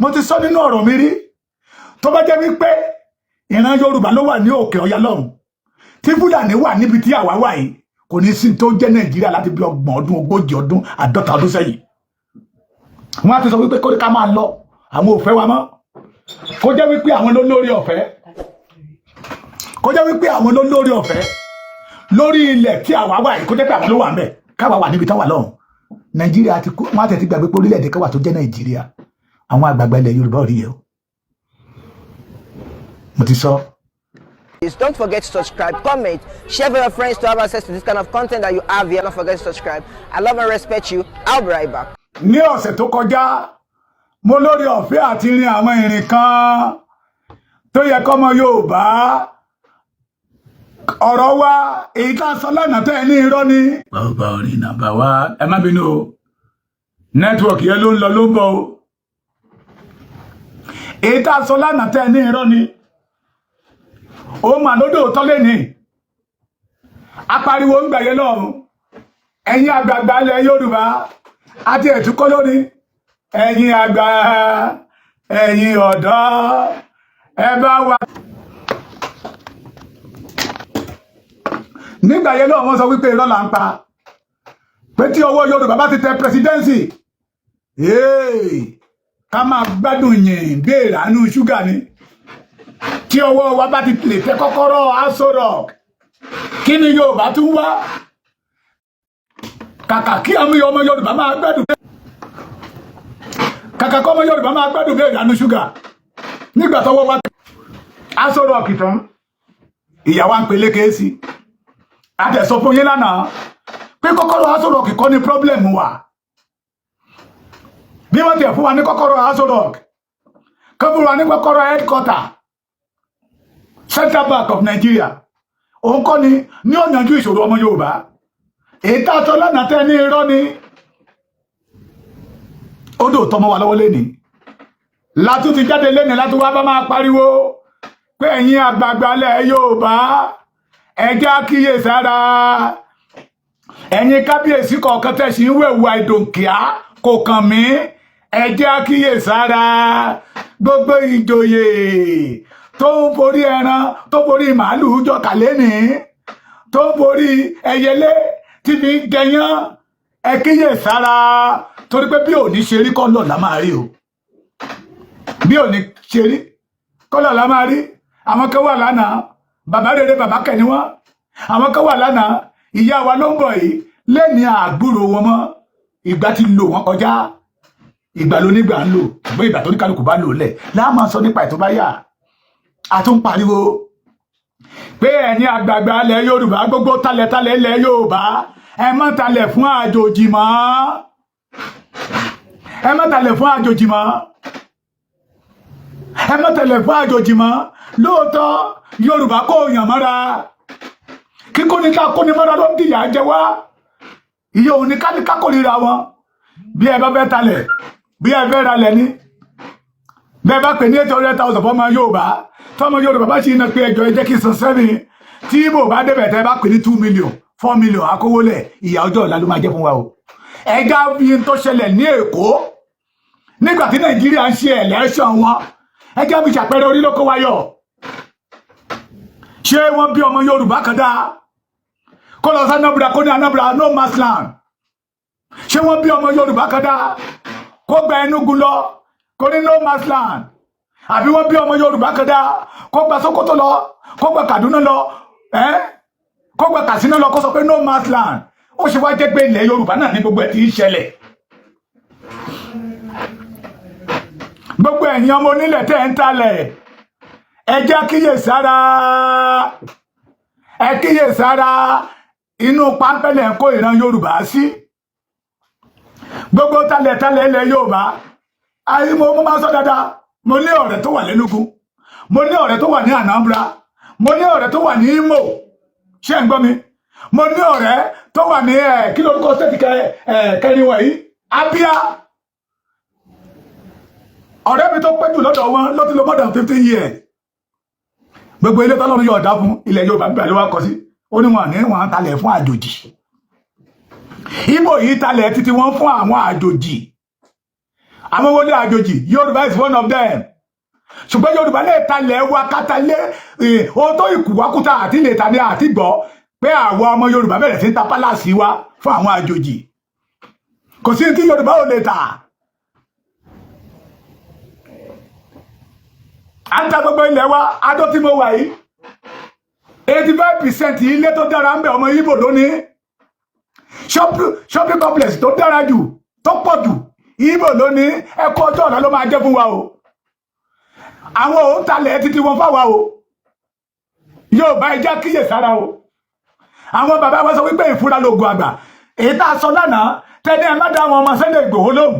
Mo ti sọ nínú ọ̀rọ̀ mi rí, tó bá jẹ́ wípé ìran Yorùbá ló wà ní òkè ọya lọ́hùn, tí Fúlàní wà níbi tí àwa wà yìí, kò ní sí tó jẹ́ Nàìjíríà láti bí 30 ọdún, 40 ọdún, 50 ọdún sẹ́yìn. Wọ́n á ti sọ wípé kó ká máa lọ, àwọn ò fẹ́ wa mọ́. Kó jẹ́ wípé àwọn ló lórí ọ̀fẹ́, kó jẹ́ wípé àwọn ló lórí ọ̀fẹ́ lórí ilẹ̀ tí àwa wà yìí, kó jẹ́ pé àwọn ló wà ń bẹ̀, káwa wà níbi táwa lọ́hùn, Nàìjíríà ti kú. Wọ́n á tẹ̀ ti gbàgbé pé orílẹ̀-èdè kan wà tó jẹ́ Nàìjíríà. Àwọn àgbààgbà ilẹ̀ Yorùbá ò rí yẹ o. Mo ti sọ. Please don't forget to subscribe, comment, share with your friends to have access to this kind of content that you have here. Don't forget to subscribe. I love and respect you. I'll be right back. Ní ọ̀sẹ̀ tó kọjá, mo lórí ọ̀fẹ́ àti rin àwọn ìrìn kan tó yẹ kọ́mọ Yorùbá. Ọ̀rọ̀ wa èyí tá a sọ lánàá tẹ́ ẹ ní irọ́ ni. Bàbá orin nàbà wá, ẹ má bínú o, network yẹn ló ń lọ ló ń bọ̀ o. Èyí tá a sọ lánàá tẹ́ ẹ ní irọ́ ni, ó mà lódò tọ́lé ní apariwo ń gbàyẹ lọ́rùn. Ẹ̀yin àgbààgbà ilẹ̀ Yorùbá àti ẹ̀túkọ́ lórí, ẹ̀yin àgbà, ẹ̀yin ọ̀dọ́, ẹ bá wa. Nígbà yẹn lọ́wọ́, wọ́n sọ wípé irọ́ là ń pa, pé tí ọwọ́ Yorùbá bá ti tẹ presidency, ká máa gbádùn yìn bí ìrànú ṣúgà ni. Tí ọwọ́ wa bá ti lè tẹ kọ́kọ́rọ́ Aso Rock, kí ni Yorùbá tún wá? Kàkà kí àwọn ọmọ Yorùbá máa gbádùn, kàkà kọ́ ọmọ Yorùbá máa gbádùn bí ìrànú ṣúgà nígbà tọwọ́ wa Aso Rock tán, ìyàwó à ń peléke sí. A tẹ̀ sọ fún yín lánàá pé kọ́kọ́rọ́ Aso Rock kọ́ ni problem wa. Bí wọ́n tiẹ̀ fún wa ní kọ́kọ́rọ́ Aso Rock, kọ́ fún wa ní kọ́kọ́rọ́ headquarter Central Bank of Nigeria, òun kọ́ ni ní ó yanjú ìṣòro ọmọ Yorùbá. Èyí tá a sọ lánàá tẹ́ ní irọ́ ni, ó dò tọmọ wa lọ́wọ́ lẹ́ni látún ti jáde lẹ́ni látún wá bá máa pariwo pé ẹ̀yin àgbààgbà ilẹ̀ Yorùbá, ẹ jẹ́ á kíyèsára. Ẹ̀yin kábíyèsí kọ̀ọ̀kan tẹ̀ sí ń wẹ̀wù àìdòǹkìá kò kàn mí, ẹ jẹ́ á kíyèsára. Gbogbo ìjòyè tó ń forí ẹran, tó forí màálùú jọkà lénìí, tó ń forí ẹyẹlé tí fi ń jẹyán, ẹ kíyèsára, torí pé bí òní ṣe rí kọ́ lọ́la máa rí o. Bí òní ṣe rí kọ́ lọ́la máa rí. Àwọn kan wà lánàá, bàbá rere, bàbá kẹ̀ ni wọ́n. Àwọn kan wà lánàá, ìyá wa ló ń bọ̀ yìí lẹ́ni àgbúrò wọn mọ́. Ìgbà tí lò wọ́n kọjá. Ìgbà ló nígbà ń lò, ṣùgbọ́n ìgbà tó ní kálukú bá lò lẹ̀ láà máa sọ nípa ètò bá yà. A tún pariwo pé ẹ̀yin àgbààgbà ilẹ̀ Yorùbá, gbogbo talẹ̀talẹ̀ ilẹ̀ Yorùbá, ẹ má talẹ̀ fún àjòjì mọ́, ẹ má talẹ̀ fún àjòjì mọ́, ẹ má talẹ̀ fún àjòjì mọ́. Lóòótọ́, Yorùbá kò yàn mọ́ra. Kíkó ní ká kóni mọ́ra ló ń dìyà jẹ wá. Iye òun ní ká kórìíra wọn. Bí ẹ bá fẹ́ talẹ̀, bí ẹ fẹ́ ralẹ̀ ní, bẹ́ẹ̀ bá pè ní 800,000 fọmọ Yorùbá, tọmọ Yorùbá bá ṣe iná pé ẹjọ́, ẹ jẹ́ kí n san sẹ́mi, tí ibo bá débẹ̀, tẹ́ bá pè ní 2 million, 4 million, akówólẹ̀. Ìyà ọjọ́ ọ̀la ló máa jẹ́ fún wa o. Ẹja fi tó ṣẹlẹ̀ ní Èkó nígbà tí Nàìjíríà ń ṣe election wọn, ẹja fi ṣàpẹẹrẹ. Orí ló kó wa yọ. Ṣé wọ́n bí ọmọ Yorùbá kan dáa kó lọ sí Anambra, kó ní Anambra no man's land? Ṣé wọ́n bí ọmọ Yorùbá kan dáa kó gba Enugu lọ, kó ní no man's land? Àbí wọ́n bí ọmọ Yorùbá kan dáa kó gba Sokoto lọ, kó gba Kaduna lọ, ẹ́ kó gba Katsina lọ, kó sọ pé no man's land? Ó ṣe wá jẹ́ pé ilẹ̀ Yorùbá náà ní gbogbo ẹ̀ tí ń ṣẹlẹ̀. Gbogbo ẹ̀yin ọmọ onílẹ̀ tẹ́ ń talẹ̀, ẹ jẹ́ kíyèsára, ẹ kíyèsára. Inú páńpẹ́lẹ̀ ń kó ìran Yorùbá sí. Gbogbo talẹ̀talẹ̀ ilẹ̀ Yorùbá ayé, mo máa ń sọ dáadáa. Mo ní ọ̀rẹ́ tó wà lẹ́nugu, mo ní ọ̀rẹ́ tó wà ní Anambra, mo ní ọ̀rẹ́ tó wà ní Imo. Ṣé ń gbọ́ mi? Mo ní ọ̀rẹ́ tó wà ní ẹ̀ kí lórúkọ state kẹrin wọ̀nyí, Abia. Ọ̀rẹ́ mi tó pẹ́ jù lọ́dọ̀ wọn ló ti lò more than 15 years. Gbogbo ilé tọ́lọ́run yóò dá fún ilẹ̀ Yorùbá gbà ló wá kọ sí. Ó ní wọn ní wọn talẹ̀ fún àjòjì. Ìgbò yìí talẹ̀ títí wọn fún àwọn àjòjì. Àwọn wọlé àjòjì? Yorùbá is one of them. Ṣùgbọ́n Yorùbá lè talẹ̀ wa kátàlé ohun tó ìkùwákùtà àti lè ta ní àti gbọ́ pé àwọn ọmọ Yorùbá bẹ̀rẹ̀ sí ń ta palace wa fún àwọn àjòjì. Kò sí tí Yorùbá ò lè tà. À ń ta gbogbo ilẹ̀ wa. Adó tí mo wà yìí, 85% ilé tó dára ń bẹ, ọmọ Ìgbò lónìí. Shopping complex tó dára jù, tó pọ̀ jù, Ìgbò lónìí. Ẹ̀kọ́ ọjọ́ ọ̀la ló máa jẹ́ fún wa o. Àwọn òun talẹ̀ títí wọn fáwa o. Yóò bá ẹja kíyè sára o. Àwọn bàbá wa sọ wípé ìfúra lóògùn àgbà. Èyí tá a sọ lánàá tẹ́ni, ẹ má dá àwọn ọmọ Sunday Ìgbòho lóhùn,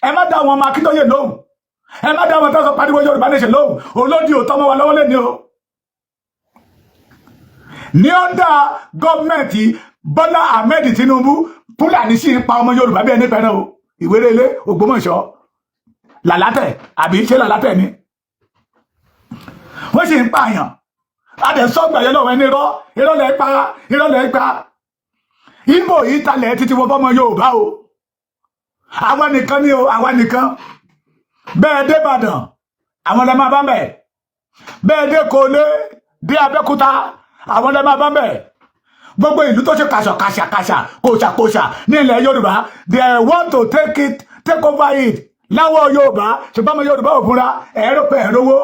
ẹ má dá àwọn ọmọ Akíntóyè lóhùn, ẹ má dá àwọn tó sọ pariwo Yorùbá nation lóhùn. Olódì òótọ́ mọ́ wa lọ́wọ́ lẹ́ni o. Ní under government Bọ́lá Ahmed Tinubu, Fúlàní sì ń pa ọmọ Yorùbá bí ẹni pẹ̀rẹ̀ o. Ìwéré-Ilé, Ògbómọ̀ṣọ́, Làlátẹ̀, àbí ṣé Làlátẹ̀ ni wọ́n sì ń pààyàn. Adẹ̀sọ́gbà yẹn lọ́wọ́ ẹni irọ́, irọ́ lẹ́ pa, irọ́ lẹ́ pa. Ìgbò yìí talẹ̀ títí wọ́n fọ́mọ Yorùbá o. Àwa nìkan ni o, àwa nìkan. Bẹ́ẹ̀ dé Ìbàdàn, àwọn lẹ́ máa bá bẹ̀. Bẹ́ẹ̀ dé Kólé, dé Abẹ́òkúta, àwọn lẹ́ máa bá bẹ̀. Gbogbo ìlú tó ṣe kàṣà kàṣà kàṣà kòṣà kòṣà ní ilẹ̀ Yorùbá, they want to take it, take over it láwọ̀ Yorùbá. Ṣùgbọ́n ọmọ Yorùbá ò fúnra ẹ̀rọ pẹ̀ ẹ̀rọwó.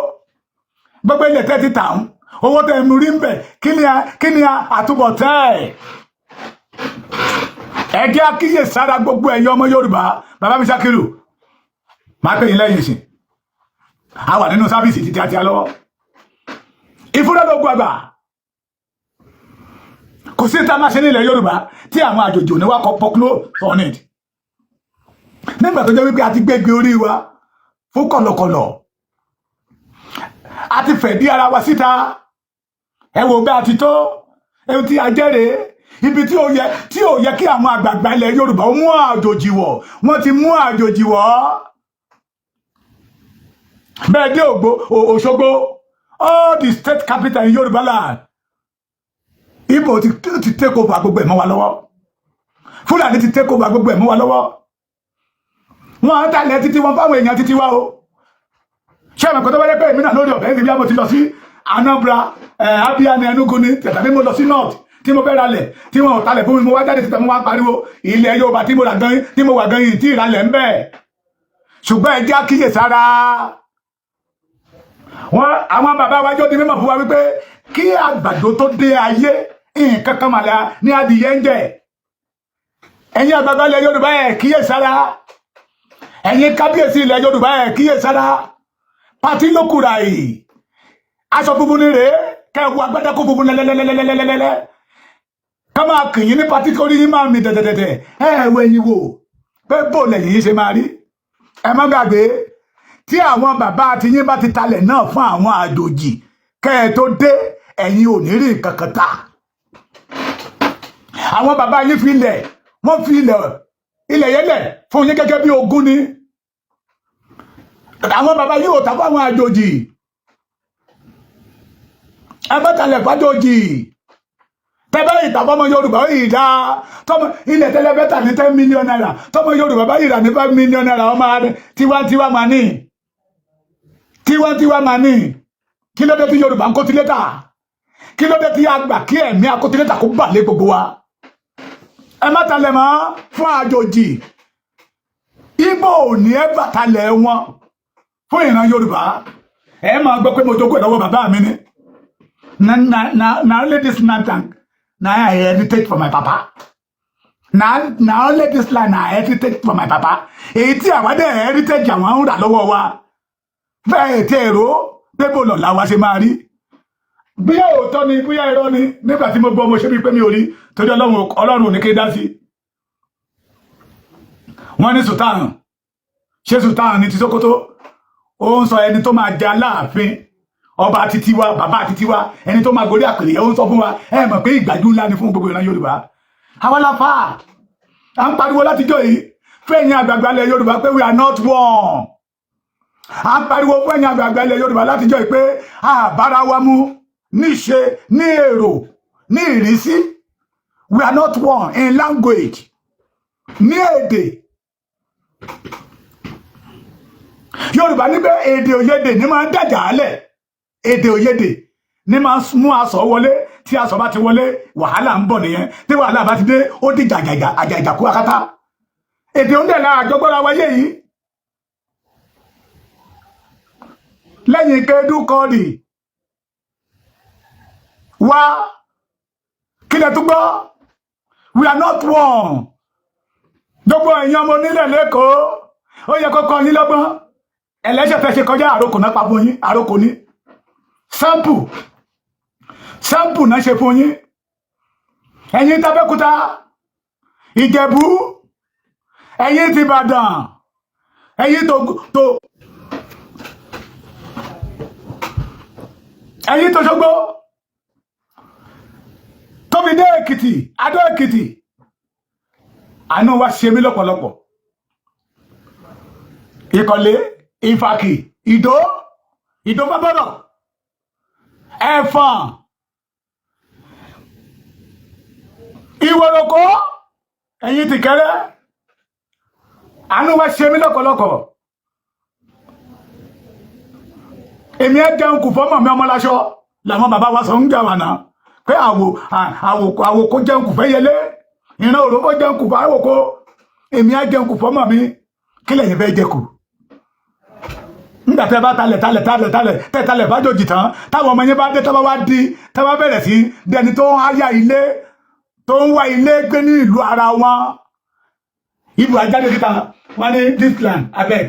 Gbogbo ilẹ̀ tẹ́ ti tà ń, owó tẹ́ ń rí ń bẹ̀, kí ni àtúbọ̀tán ẹ̀? Ẹ jẹ́ àkíyèsára, gbogbo ẹ̀yin ọmọ Yorùbá. Bàbá mi Ṣakiru, máa pè yín lẹ́yìn ìsìn. A wà nínú service títí àti alọ́wọ́. Ìfúnra ló gbàgbà. Kò sí tá a máa ṣe nílẹ̀ Yorùbá tí àwọn àjòjì ò ní wá kọ pọkúlò on it, nígbà tó jẹ́ wípé a ti gbégbé orí wa fún kọ̀lọ̀kọ̀lọ̀, a ti fẹ̀dí ara wa síta. Ẹ wo bẹ́ẹ̀ àti tó ewu tí a jẹ́rèé ibi tí ó yẹ kí àwọn àgbààgbà ilẹ̀ Yorùbá ó mú àjòjì wọ̀, wọ́n ti mú àjòjì wọ̀. Bẹ́ẹ̀ dé Ògbó, Òṣogbo, all the state capital in Yorùbá land, Ìgbò ti take over gbogbo ẹ̀ mọ́ wa lọ́wọ́. Fúlàní ti take over gbogbo ẹ̀ mọ́ wa lọ́wọ́. Wọ́n á talẹ̀ títí wọn fáwọn èèyàn títí wá o. Ṣé ẹ̀mọ̀ kọ́tọ́ wáyé pé èmi náà lórí ọ̀fẹ́ níbi mo ti lọ sí Anambra, Abia ní Enugu ní, tàbí mo lọ sí North tí mo fẹ́ ralẹ̀ tí wọn ò talẹ̀ fún mi, mo wá jáde síta, mo wá pariwo ilẹ̀ Yorùbá tí mo rà gan, tí mo wà gan yìí, tí ìralẹ̀ ń bẹ. Ṣùgbọ́n ẹ jẹ́ àkíyèsára wọn. Àwọn bàbá wa jọ́ di mímọ̀ fún wa wípé kí àgbàdo tó dé ayé, nǹkan kan màlá ní adìyẹ ń jẹ. Ẹ̀yin àgbàgbà ilẹ̀ Yorùbá, ẹ̀ kíyèsára. Ẹ̀yin kábíyèsí ilẹ̀ Yorùbá, ẹ̀ kíyèsára. Party ló kùrà yìí, aṣọ funfun ni rèé, kẹwù agbádá kó funfun lẹ́lẹ́lẹ́lẹ́lẹ́lẹ́lẹ́, ká máa kìyìn ní party, kórí yín máa mi dẹ̀dẹ̀dẹ̀dẹ̀. Ẹ wọ ẹ̀yin wò pé bó lẹ́yìn yín ṣe máa rí. Ẹ má gbàgbé, tí àwọn bàbá àti yín bá ti talẹ̀ náà fún àwọn àjòjì kẹ́ ẹ tó dé, ẹ̀yin ò ní rí nǹkan kan ta. Àwọn bàbá yín fi ilẹ̀, wọ́n fi ilẹ̀ yẹlẹ̀ fún yín gẹ́gẹ́ bí ogún ni. Àwọn bàbá yín ò ta fún àwọn àjòjì. Ẹ bá talẹ̀ fàjòjì, tẹ́bẹ́ ìtàfọ́mọ Yorùbá yìí dá tọmọ ilẹ̀ tẹ́lẹ̀ bẹ́tà ní ₦10 million, tọmọ Yorùbá bá yìí rà ní ₦5 million, ọmọ tiwantiwa máa ní, tiwantiwa máa ní. Kí ló dé tí Yorùbá ń kó tilétà? Kí ló dé tí a gbà kí ẹ̀mí akótilétà kó bà lé gbogbo wa? Ẹ má talẹ̀ mọ́ fún àjòjì. Ìgbò ò ní ẹ bàtalẹ̀ wọn fún ìran Yorùbá. Ẹ máa gbọ́ pé mo jogún ẹ̀ lọ́wọ́ bàbá mi ni. Na only this land na I heritage from my papa. Na only this land na heritage from my papa. Èyí tí àwa dẹ̀ heritage, àwọn ń rà lọ́wọ́ wa bẹ́ẹ̀ tí èrò pé bó lọ́la wa ṣe máa rí. Bóyá òótọ́ ni, bóyá irọ́ ni, nígbà tí mo gbọ́, mo ṣe bí pé mi ò rí, torí Ọlọ́run, Ọlọ́run ò ní kí dá sí. Wọ́n ní sultan, ṣé sultan ní ti Sókótó, ó ń sọ ẹni tó máa jẹ Aláàfin, ọba títí wa, bàbá títí wa, ẹni tó máa gorí àpèrè. Ó ń sọ fún wa. Ẹ mọ̀ pé ìgbàjú ńlá ni fún gbogbo ìran Yorùbá. Àwa la fà á. À ń pariwo látijọ́ yìí fẹ́yìn àgbààgbà ilẹ̀ Yorùbá pé we are not one. À ń pariwo fẹ́yìn àgbààgbà ilẹ̀ Yorùbá látijọ́ yìí pé àbára wa mú níṣe, ní èrò, ní ìrísí. We are not one in language, ní èdè. Yorùbá ní pé èdè òyedè ní máa ń dàjà álẹ̀, èdè òyedè ní máa ń mú aṣọ wọlé. Tí aṣọ bá ti wọlé, wàhálà ń bọ̀ nìyẹn. Tí wàhálà bá ti dé, ó di jàjàjà àjàjàkú akátá. Èdè ń dẹ̀la àjọgbọ́ra wáyé yìí. Lẹ́yìn kéédú kọ́ọ̀dì wá, kílẹ̀ tó gbọ́, we are not one. Gbogbo ẹ̀yin ọmọ onílẹ̀ lẹ́kọ̀ọ́, ó yẹ kọ́kọ́ yín lọ́gbọ́n. Ẹlẹ́ṣẹ̀ fẹ́ ṣe kọjá, àròkò náà pa fún yín. Àròkò ní sample, sample náà ṣe fún yín. Ẹ̀yin tAbẹ́òkúta, Ìjẹ̀bú, ẹ̀yin ti Ìbàdàn, ẹ̀yin tó ẹ̀yin tó Ṣógbó, tóbi dé Èkìtì, Adó Èkìtì, àánú wa ṣe mí lọ́pọ̀lọpọ̀. Ìkọ̀lé, Ìfàkì, Ìdó, Ìdó bábọ̀rọ̀, Ẹ̀fọ̀n, Ìwòròkó, ẹ̀yin tìkẹ́rẹ́, àánú wa ṣe mí lọ́pọ̀lọpọ̀. Èmi ẹ jẹun kù fọmọ mi, ọmọ láṣọ làwọn bàbá wa sọ ń jà wà náà pé àwò àwòkó jẹun kù fẹ́ yẹlé, ìran òròbó jẹun kù fún àwòkó. Èmi á jẹun kù fọmọ mi, kí lẹ̀yin fẹ́ jẹ kù? Nígbà tẹ́ bá talẹ̀ talẹ̀ talẹ̀ talẹ̀ tẹ́ talẹ̀ bá jòjì tán, táwọn ọmọ yẹn bá dé, táwọn wá di, táwọn bẹ̀rẹ̀ sí dẹni tó ń háyà ilé, tó ń wá ilé gbé ní ìlú ara wọn, ibù ajáde síta, wọn ní, "This land, abeg,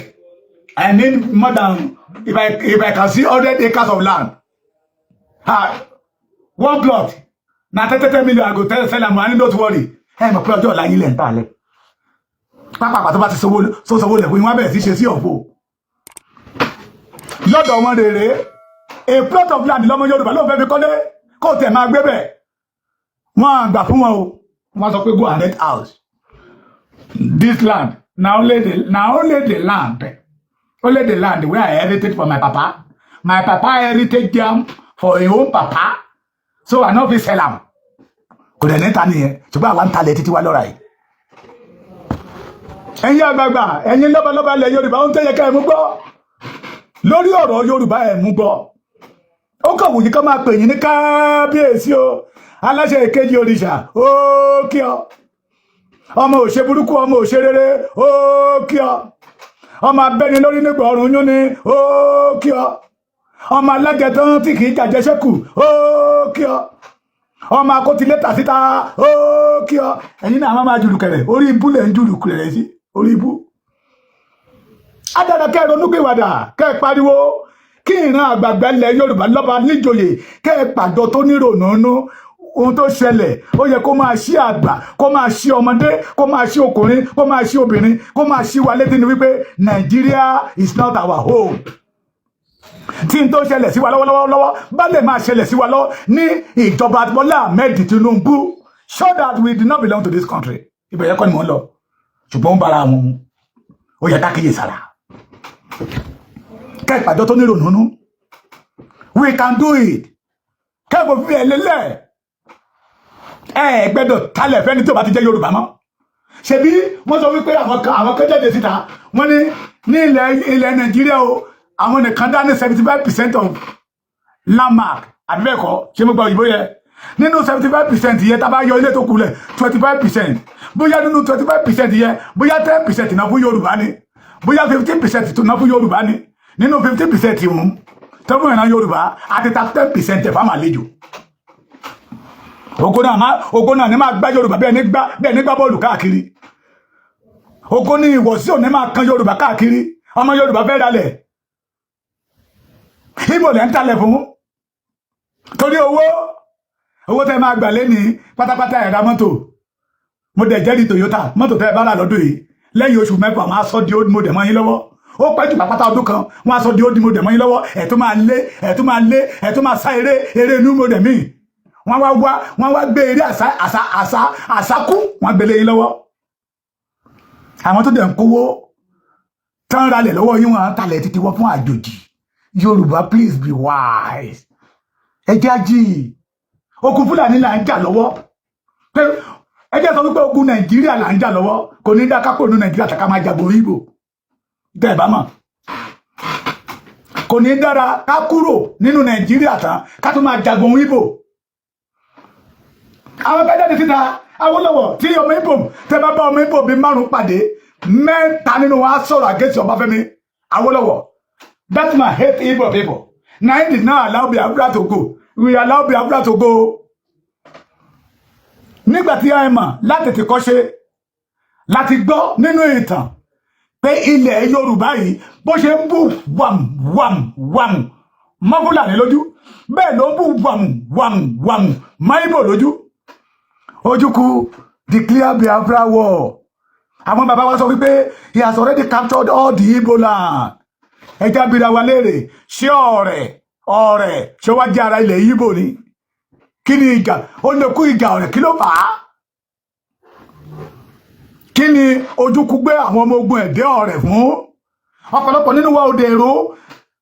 I need more than, if I can see 100 acres of land, ah, one plot na 30 million, I go tell sell am." And don't worry, ẹ mọ̀ pé ọjọ́ ọ̀la yín lẹ̀ ń tà lẹ̀ pápá tó bá ti sanwó sanwó lẹ̀ fún yín, wọ́n bẹ̀rẹ̀ sí ṣe sí ọ̀fọ̀ lọ́dọ̀ wọn rèrè. A plot of land lọ́mọ Yorùbá ló ń fẹ́ fi kọ́lé kó tẹ̀ máa gbé bẹ̀, wọ́n á gbà fún wọn o. Wọ́n sọ pé, "Go and rent house. This land na only the land, only the land wey I heritage from my papa. My papa heritage am for him own papa, so I no fit sell am." Kò dẹ̀ níta nìyẹn, ṣùgbọ́n àwa ń talẹ̀ títí wá lọ́ra yìí. Ẹ̀yin àgbààgbà, ẹ̀yin lọ́balọ́ba ilẹ̀ Yorùbá, ó ń tẹ́yẹ ká ẹ̀ mú gbọ́ lórí ọ̀rọ̀ Yorùbá, ẹ̀ mú gbọ́. Ó kàn wù yín ká máa pè yín ní kábíyèsí o, aláṣẹ ìkejì òrìṣà, ó kí ọ. Ọmọ òṣè burúkú, ọmọ òṣè rere, ó kí ọ. Ọmọ abẹ́ni lórí nígbà ọrùn yún ni, ó kí ọ. Ọmọ alájẹtán tí kì í jàjẹsẹ́kù, ó kí ọ. Ọmọ akótilétà síta, ó kí ọ. Ẹ̀yin náà máa jùlù kẹrẹ, orí ibú lẹ̀ ń jùlù kẹrẹ sí, orí ibú. Adára kẹ́ ẹ ronúpìwàdà, kẹ́ ẹ pariwo kí ìran àgbààgbà ilẹ̀ Yorùbá, lọ́ba níjòyè, kẹ́ ẹ pàjọ tó nírònú. Ohun tó ṣẹlẹ̀, ó yẹ kó máa ṣí àgbà, kó máa ṣí ọmọdé, kó máa ṣí ọkùnrin, kó máa ṣí obìnrin, kó máa ṣí wa létí ni wípé Nàìjíríà is not our home. Tí n tó ṣẹlẹ̀ sí wa lọ́wọ́lọ́wọ́ lọ́wọ́ bá lè máa ṣẹlẹ̀ sí wa lọ́wọ́ ní ìjọba Bọ́lá Ahmed Tinubu, show that we do not belong to this country. Ibẹ̀ yẹn kọ́ ni mò ń lọ, ṣùgbọ́n ó ń bára wọn mu. Ó yẹ ká kíyè sára, kẹ́ ìpàjọ tó nírònú. We can do it. Kẹ́kọ̀ọ́ fi ẹ̀ lélẹ̀, ẹ gbẹ́dọ̀ talẹ̀ fẹ́ni tí ò bá ti jẹ́ Yorùbá mọ́. Ṣebí wọ́n sọ wípé àwọn kan jáde síta, wọ́n ní ní ilẹ̀ Nàìjíríà o, àwọn nìkan dá ní 75% of landmark, àbí bẹ́ẹ̀ kọ́? Ṣé mo gba òyìnbó yẹ? Nínú 75% yẹ, tá a bá yọ ilé tó kù lẹ̀, 25%, bóyá nínú 25% yẹ, bóyá 10% náà fún Yorùbá ni, bóyá 15% tó náà fún Yorùbá ni. Nínú 15% ìhun tó fún ìran Yorùbá, àti ta 10% ẹ̀ fáwọn àlejò. Ogo náà ní máa gbá Yorùbá bẹ́ẹ̀ ní gbá bọ́ọ̀lù káàkiri. Ogo ní ìwọ̀sí òní máa kan Yorùbá káàkiri. Ọmọ Yorùbá fẹ́ dalẹ̀, Ìgbò lẹ́ ń talẹ̀ fún torí owó. Owó tẹ́ máa gbà lẹ́ni pátápátá, ẹ̀rá mọ́tò. Mo dẹ̀ jẹ́rìí Toyota, mọ́tò tẹ́ ẹ bá rà lọ́dún yìí, lẹ́yìn oṣù 6, wọ́n á sọ di old model mọ́ yín lọ́wọ́. Ó pẹ́ jù pápátá ọdún kan, wọ́n á sọ di old model mọ́ yín lọ́wọ́. Ẹ̀ tó máa lé, ẹ̀ tó máa lé, ẹ̀ tó máa sá eré eré new model míì. Wọ́n wá gbé eré àṣà àṣà àṣà àṣàkú, wọ́n gbélé yín lọ́wọ́. Àwọn tó dẹ̀ ń kówó tán ralẹ̀ lọ́wọ́ yín, wọ́n talẹ̀ títí wọ́n fún àjòjì. Yorùbá, please be wise. Ẹ jẹ́ ají. Ogun Fúlàní là ń jà lọ́wọ́. Pé ẹ jẹ́ sọ wípé ogun Nàìjíríà là ń jà lọ́wọ́, kò ní dá kápò ní Nàìjíríà tàkà máa jagun Ìgbò. Tẹ́ ẹ bá mọ̀, Kò ní dára ká kúrò nínú Nàìjíríà tán, ká tún máa jagun Ìgbò. Àwọn bẹ́ẹ̀ jáde síta. Awólọ́wọ̀ tí ọmọ Ìgbò, tẹ́ bá bá ọmọ Ìgbò bíi márùn pàdé, mẹ́ta nínú wa sọ̀rọ̀ against Ọbáfẹ́mi Awólọ́wọ̀. That man hate Igbo people. Na him did not allow Biafra to go. We allow Biafra to go. Nígbà tí a mọ̀ láti ti kọ́ ṣe láti gbọ́ nínú ìtàn pé ilẹ̀ Yorùbá yìí, bó ṣe ń bù wàm wàm wàm mọ́ Fúlàní lójú, bẹ́ẹ̀ ló ń bù wàm wàm wàm mọ́ Ìgbò lójú. Ojukwu declare Biafra war. Àwọn bàbá wa sọ wípé he has already captured all the Igbo land. Ẹja bìrà wa léèrè, ṣé Ọ̀rẹ́ ṣé wá jẹ́ ara ilẹ̀ Igbo ni? Kí ni ìjà ó lè kú ìjà Ọ̀rẹ́? Kí ló fà á? Kí ni Ojukwu gbé àwọn ọmọ ogun ẹ̀dẹ́ Ọ̀rẹ́ fún? Ọ̀pọ̀lọpọ̀ nínú wa òde èrò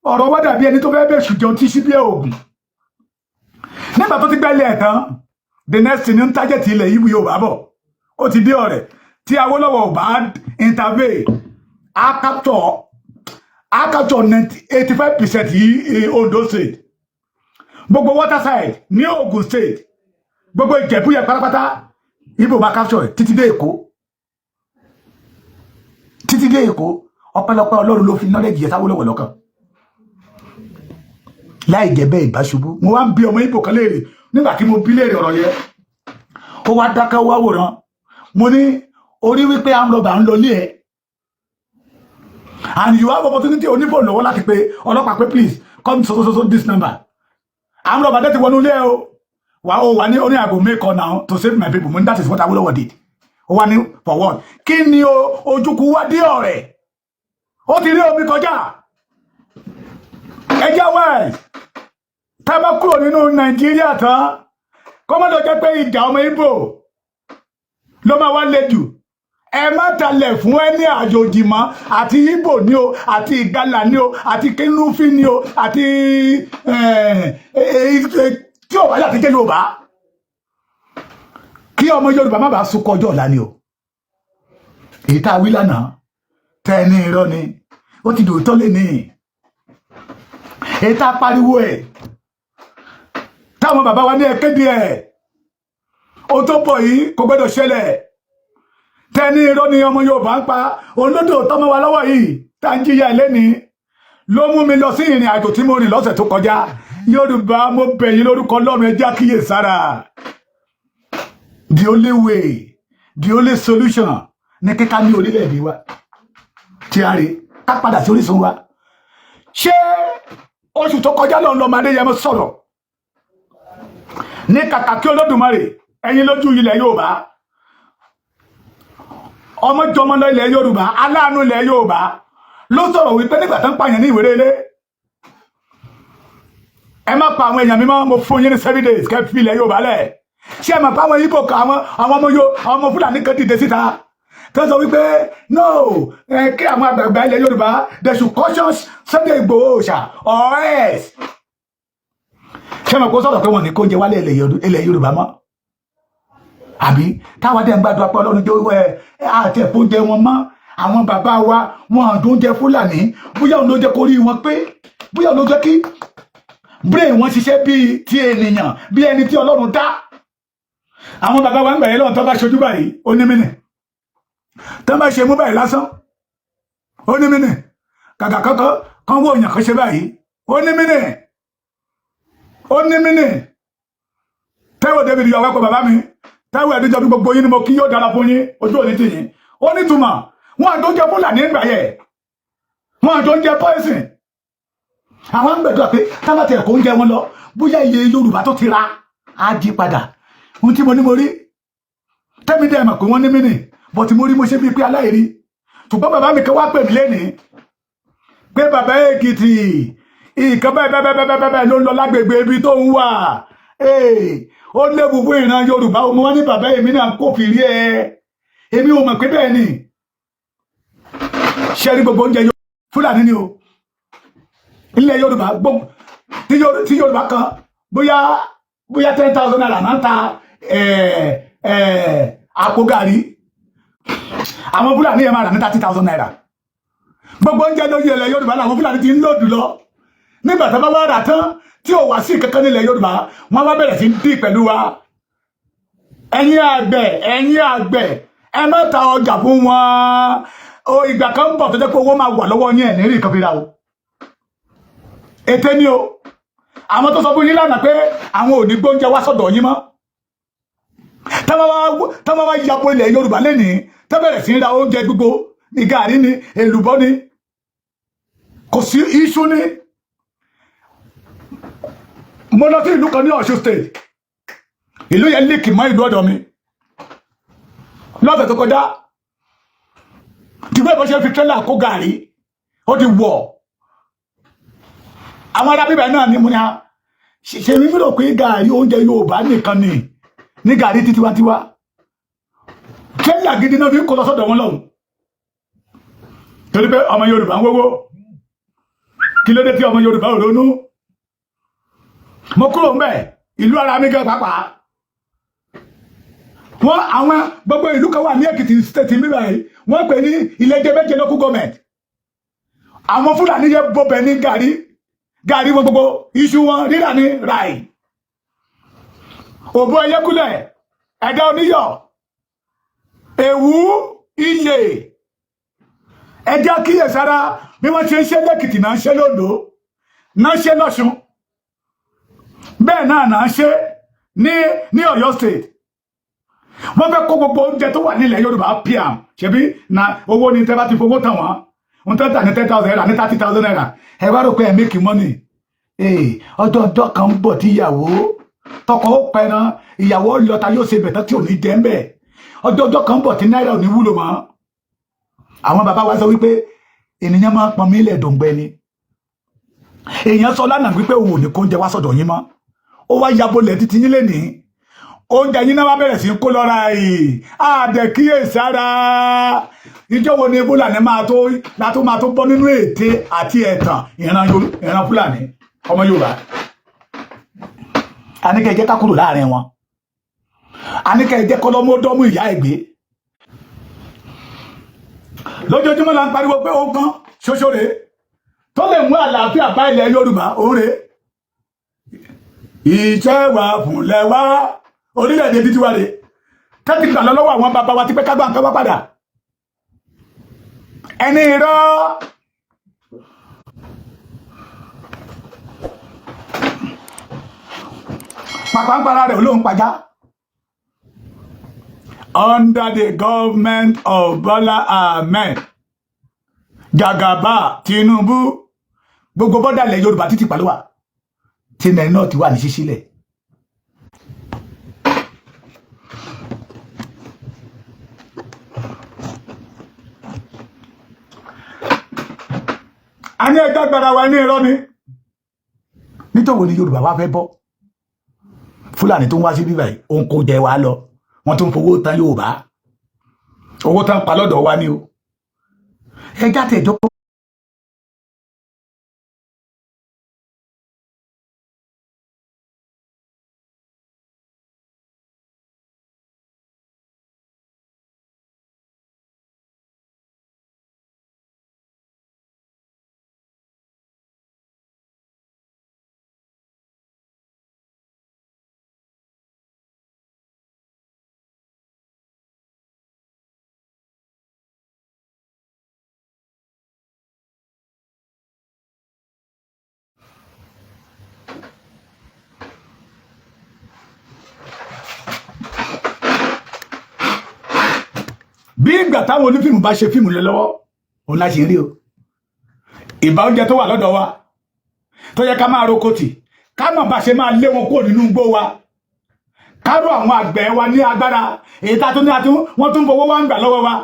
ọ̀rọ̀ wa dàbí ẹni tó fẹ́ bẹ̀ ṣùjọ tí síbí ògùn. Nígbà tó ti gbẹ́ ilẹ̀ tán, the next thing, ń target ilẹ̀ yìí Yorùbá bọ̀. Ó ti dé Ọ̀rẹ́. Tí Awólọ́wọ̀ ò bá intervene, á capture 85% yìí Ondo State, gbogbo waterside ní Ogun State, gbogbo Ìjẹ̀bú yẹn pátápátá, Ìgbò máa capture títí dé Èkó, títí dé Èkó. Ọpẹ́lọpẹ́ Ọlọ́run ló fi knowledge yẹn sáwólọ́wọ̀ lọ́kàn. Láì jẹ́ bẹ́ẹ̀, ìbá ṣubú. Mo wá ń bi ọmọ Ìgbò kan léèrè. Nígbà tí mo bí léèrè ọ̀rọ̀ yẹn, ó wá dákẹ́, wá wòran. Mo ní orí wípé amrọ̀bà ń lọ ilé ẹ̀ and you have opportunity, onífòònù lọ́wọ́ láti pe ọlọ́pàá pé, "Please come so so so this number, amrọ̀bà dẹ́ ti wọnú ilé ẹ o." Wà ó wà ní oní àgbo make call now to save my people. Mo ní that is what Awolowo did. Ó wá ní for what? Kí ni o Ojukwu wá dé Ọ̀rẹ́? Ó ti rí omi kọjá. Ẹjẹ́ wẹ́ẹ̀, tá a bá kúrò nínú Nàìjíríà tán, kọ́mọ́dọ̀ jẹ́ pé ìjà ọmọ Ìgbò ló máa wá le jù. Ẹ má talẹ̀ fún ẹni àjòjì mọ́, àti Ìgbò ní o, àti Ìgalà ní o, àti Kínúfín ní o, àti tí ò bá yà ti jẹ́ Yorùbá, kí ọmọ Yorùbá má bàa sunkún ọjọ́ ọ̀la ni o. Èyí tá a wí lánàá tẹ́ ní irọ́ ni, ó ti dòótọ́ lé ní. Èyí tá a pariwo ẹ̀, táwọn bàbá wa ní ẹ kéde ẹ̀, ohun tó bọ̀ yìí kò gbọ́dọ̀ ṣẹlẹ̀, tẹ́ ní irọ́ ni ọmọ Yorùbá ń pa, olódò tọmọ wa lọ́wọ́ yìí tá ń jíyà lẹ́ni, ló mú mi lọ sí ìrìn àjò tí mo rìn lọ́sẹ̀ tó kọjá. Yorùbá, mo bẹ̀ yín lórúkọ Ọlọ́run, ẹ jẹ́ kíyè sára. The only way, the only solution ní kíká ní orílẹ̀-èdè wa tí a rí, ká padà sí orísun wa. Ṣé oṣù tó kọjá lọ́n lọ́mọ Adéyẹmọ sọ̀rọ̀ ní kàkà kí Olódùmarè ẹ̀yin lójú ilẹ̀ Yorùbá, ọmọ jọmọ lọ ilẹ̀ Yorùbá, aláàánú ilẹ̀ Yorùbá ló sọ̀rọ̀ wípé nígbà tó ń pààyàn ní ìwéré ilé, ẹ má pa àwọn èèyàn mímọ́, mo fún yín ní 7 days kẹ́ fi ilẹ̀ Yorùbá lẹ̀. Ṣé ẹ mọ̀ pé àwọn Ìgbò kan, àwọn ọmọ yo àwọn ọmọ Fúlàní kan dìde síta tó sọ wípé no, ẹ kí àwọn àgbààgbà ilẹ̀ Yorùbá, they should caution Sunday Igboho ṣá or else. Ṣé ẹ mọ̀ pé ó sọ̀rọ̀ pé wọ́n ní kó oúnjẹ wálé ilẹ̀ Yorùbá mọ́? Àbí táwa dẹ̀ ń gbàdúrà pé Ọlọ́run jẹ́ ẹ àti ẹ̀fọ́ oúnjẹ wọn mọ́. Àwọn bàbá wa, wọn àdó oúnjẹ Fúlàní. Bóyá òun ló jẹ́ kó rí wọn pé, bóyá òun ló jẹ́ kí brain wọn ṣiṣẹ́ bíi ti ènìyàn, bí ẹni tí Ọlọ́run dá. Àwọn bàbá wa ń gbà yẹn lọ́wọ́, tó bá ṣojú báyìí, ó ní mínì. Tó bá ṣe mú báyìí lásán, ó ní mínì. Kàkà kọ́kọ́ kan wó èèyàn kan ṣe báyìí, ó ní mínì, ó ní mínì. Táíwò David yọ wẹ́pọ̀, bàbá mi Táíwò ẹ̀díjọ́ bí, gbogbo yín ni mo kí. Yóò dára fún yín, ojú òní tì yín. Ó ní túmọ̀ wọn àjọ jẹ Fúlàní ń gbà yẹ, wọn àjọ jẹ poison. Àwọn ń gbẹdúrà pé tábàtì ẹ̀kọ́ oúnjẹ wọn lọ, bóyá iye Yorùbá tó ti ra á jí padà. Ohun tí mo ní mo rí tẹ́mi dẹ́ mọ̀ pé wọ́n ní mí nì bọ́ tí mo rí, mo ṣe bíi pé aláìrí. Ṣùgbọ́n bàbá mi kan wá pè mí lénìí pé bàbá Èkìtì, nǹkan bẹ́ẹ̀ bẹ́ẹ̀ bẹ́ẹ̀ bẹ́ẹ̀ bẹ́ẹ̀ ló ń lọ lágbègbè ibi tó ń wà. Ó léwu fún ìran Yorùbá. Mo wá ní bàbá èmi náà kò fi rí ẹ, èmi ò mọ̀ pé bẹ́ẹ̀ ni. Ṣe rí gbogbo oúnjẹ Fúlàní ni o. Ilẹ̀ Yorùbá gbogbo tí Yorùbá kan, bóyá ₦10,000 náà ń ta àpò gàrí, àwọn Fúlàní yẹn máa rà ní ₦30,000. Gbogbo oúnjẹ lórí ilẹ̀ Yorùbá làwọn Fúlàní ti ń lòdù lọ. Nígbà tó bá wá rà tán tí ò wá sí kankan nílẹ̀ Yorùbá, wọ́n wá bẹ̀rẹ̀ sí ń dì pẹ̀lú wa. Ẹ̀yin àgbẹ̀, ẹ̀yin àgbẹ̀, ẹ má ta ọjà fún wọn o. Ìgbà kan ń bọ̀ tó jẹ́ pé owó máa wà lọ́wọ́ yín, ẹ̀ ní rí nǹkan fi ra o. Ète ni o. Àwọn tó sọ fún yín lánàá pé àwọn ò ní gbóúnjẹ wá sọ́dọ̀ yín mọ́, táwọn wá yàpọ̀ ilẹ̀ Yorùbá lẹ́nìí, tẹ́ bẹ̀rẹ̀ sí ń ra oúnjẹ gbogbo ní gàrí ni, èlùbọ́ ni, kò sí iṣu ni. Mo lọ sí ìlú kan ní Ọ̀ṣun State. Ìlú yẹn link mọ́ ìlú ọ̀dọ̀ mi. Lọ́sẹ̀ tó kọjá tìgbẹ́ ìbọn ṣe fi tírélà kó gàrí, ó ti wọ̀. Àwọn ará bíbẹ̀ náà ni mo ní a ṣe mímí rò pé gàrí, oúnjẹ Yorùbá nìkan ni ní gàrí títí tiwantiwa. Tírélà gidi náà fi ń kó lọ sọ́dọ̀ wọn lọ́hùn, torí pé ọmọ Yorùbá ń wówó. Kí ló dé tí ọmọ Yorùbá ò ronú? Mo kúrò ń bẹ̀, ìlú ara mi gan pàápàá, wọ́n àwọn gbogbo ìlú kan wà ní Èkìtì State mi báyìí, wọ́n pè ní Iléjeméje Local Government. Àwọn Fúlàní yẹ bọbẹ̀ ní gàrí, gàrí wọn gbogbo, iṣu wọn rírà ní ráì, òbó ẹyẹkúlẹ̀, ẹ̀dá oníyọ̀, èwú iyè. Ẹjẹ́ kíyèsára bí wọ́n ṣe ń ṣe lẹ́kìtì náà, ń ṣe lóńdó náà, ń ṣe lọ́ṣun bẹ́ẹ̀ náà, náà ń ṣe ní Ọ̀yọ́ State. Wọ́n fẹ́ kó gbogbo oúnjẹ tó wà nílẹ̀ Yorùbá pm. Ṣebí na owó ni. Tẹ́ bá ti fowó tàn wọ́n, ń tẹ́ tà ní ₦10,000, ní ₦30,000, ẹ wá rò pé ẹ make money. Ọjọ́ ọjọ́ kan ń bọ̀ tí ìyàwó tọkọ ó pẹran, ìyàwó lọta, yóò ṣe bẹ̀tẹ̀ tí ò ní jẹ́ ń bẹ̀. Ọjọ́ ọjọ́ kan ń bọ̀ tí náírà ò ní wúlò mọ́. Àwọn bàbá wa sọ wípé ènìyàn máa ń pọn mílẹ̀ dòǹgbẹ ni. Èèyàn sọ lánàá wípé òun ò ní kó oúnjẹ wá sọ̀dọ̀ yín mọ́, ó wá yabolẹ̀ títí yín lénìí, oúnjẹ yín náà wá bẹ̀rẹ̀ sí í kó lọ́ra yìí. Àdẹ̀kíyèsára, ìjọ wo ni Fúlàní máa tó látó máa tó bọ́ nínú ète àti ẹ̀tàn ìran Fúlàní? Ọmọ Yorùbá, àníkẹ́ jẹ́ ká kúrò láàrin wọn, àníkẹ́ jẹ́ kọ́lọ́mọdọ́mú ìyá ẹ̀gbẹ́. Lójoojúmọ́ la ń pariwo pé òun kan ṣoṣo rèé tó lè mú àlàáfíà bá ilẹ̀ Yorùbá. Òun rèé, ìṣẹ́ wa fúnlẹ̀ wá, orílẹ̀-èdè títí wa rèé tẹ́tí gbà lọ lọ́wọ́ àwọn bàbá wa ti pẹ́, ká gbà nǹkan wá padà. Ẹni irọ́ pàpàǹpàrà rẹ̀ olóhùn pàjá. Under the government of Bola Ahmed Jagaba Tinubu, gbogbo border ilẹ̀ Yorùbá títí pàlúwà tí ilẹ̀ náà ti wà ní ṣíṣílẹ̀. A ní ẹgbẹ́ agbára wa ní irọ́ ni. Nítorí ní Yorùbá wá fẹ́ bọ́, Fúlàní tó ń wá sí bíbá yìí, òun kò jẹ wá lọ, wọ́n tún fowó tán Yorùbá, owó tán pa lọ́dọ̀ wa ni o. Ẹjá tẹ̀jọ́. Bí ìgbà táwọn onífíìmù bá ṣe fíìmù lé lọ́wọ́, òun la ṣe rí o. Ìbá oúnjẹ tó wà lọ́dọ̀ wa tó yẹ ká máa roko tì, ká mọ̀ bá ṣe máa lé wọn kúrò nínú igbó wa, ká rọ àwọn àgbẹ̀ wa ní agbára èyí tá a tún ní àtún, wọ́n tún fowó wá ń gbà lọ́wọ́ wa.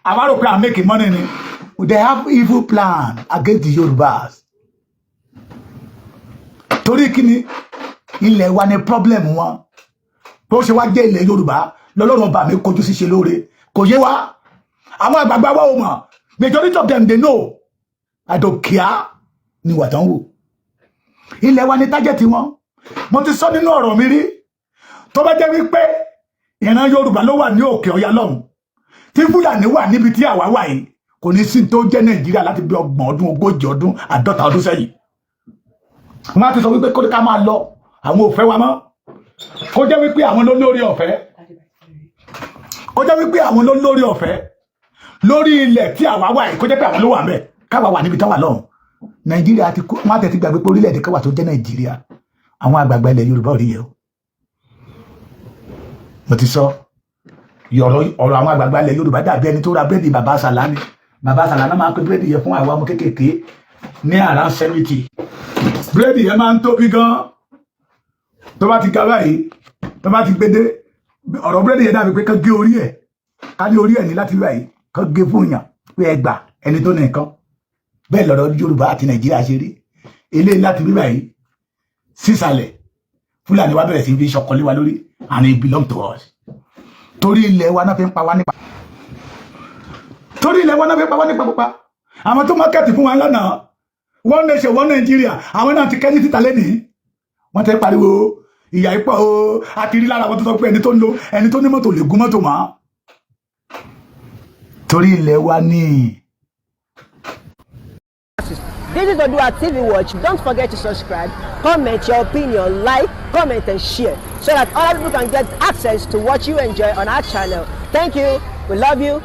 Àwa rò pé à make money ni. They have evil plan against the Yorùbás. Torí kíni? Ilẹ̀ wa ni problem wọn. Bó ṣe wá jẹ́ ilẹ̀ Yorùbá lọ́lọ́run ọba mi kojú sí ṣe lóore, kò yé wa. Àwọn àgbààgbà wa ò mọ̀. Majority of them, they know, I don't care ni wà tán wò. Ilẹ̀ wa ni target wọn. Mo ti sọ nínú ọ̀rọ̀ mi rí, tó bá jẹ́ wípé ìran Yorùbá ló wà ní òkè ọya lọ́hùn, tí Fúlàní wà níbi tí àwa wà yìí, kò ní sí tó jẹ́ Nàìjíríà láti bí 30 ọdún, 40 ọdún, 50 ọdún sẹ́yìn. Wọ́n á ti sọ wípé kó ká máa lọ, àwọn ò fẹ́ wa mọ́. Kó jẹ́ wípé àwọn ló lórí ọ̀fẹ́, kó jẹ́ wípé àwọn ló lórí ọ̀fẹ́ lórí ilẹ̀ tí àwa wà yìí, kó jẹ́ pé àwọn ló wà ńbẹ̀, káwa wà níbi táwa lọ́hùn. Nàìjíríà ti kó wọn á tẹ̀ ti gbàgbé pé orílẹ̀-èdè kan wà tó jẹ́ Nàìjíríà. Àwọn àgbààgbà ilẹ̀ Yorùbá ò rí yẹ o. Mo ti sọ ọ̀rọ̀ ọ̀rọ̀ àwọn àgbààgbà ilẹ̀ Yorùbá dàbí ẹni tó ra búrẹ́dì bàbá Sàlá ni. Bàbá Sàlá náà máa ń pè búrẹ́dì yẹn fún àwa ọmọ kéékèèké ní around 70. Búrẹ́dì yẹn máa ń tóbi gan. Tó bá ti ga báyìí, tó bá ti gbédé, ọ̀rọ̀ búrẹ́dì yẹn dàbí pé kán gé orí ẹ̀, ká ní orí ẹ̀ ní láti báyìí, kán gé fún yàn pé ẹ gbà, ẹni tó ní nǹkan. Bẹ́ẹ̀ lọ̀rọ̀ Yorùbá àti Nàìjíríà ṣe rí. Eléyìí láti bí báyìí sísàlẹ̀, Fúlàní wa bẹ̀rẹ̀ sí fi ṣọkọlé wa lórí, and it belong to us. Torí ilẹ̀ wa náà fi ń pa wá nípa, torí ilẹ̀ wa náà fi ń pa wá nípa pupa. Àwọn tó market fún wa lọ́nà one nation, one Nigeria, àwọn náà ti kẹ́yìn títa lẹ́nìí. Wọ́n ti pariwo ìyà ipò o. Àti rí lára àwọn tó sọ pé ẹni tó ń lo, ẹni tó ní mọ́tò lè gún mọ́tò mọ́, torí ilẹ̀ wa ní. This is Odua TV Watch. Don't forget to subscribe, comment your opinion, like, comment, and share so that other people can get access to what you enjoy on our channel. Thank you. We love you.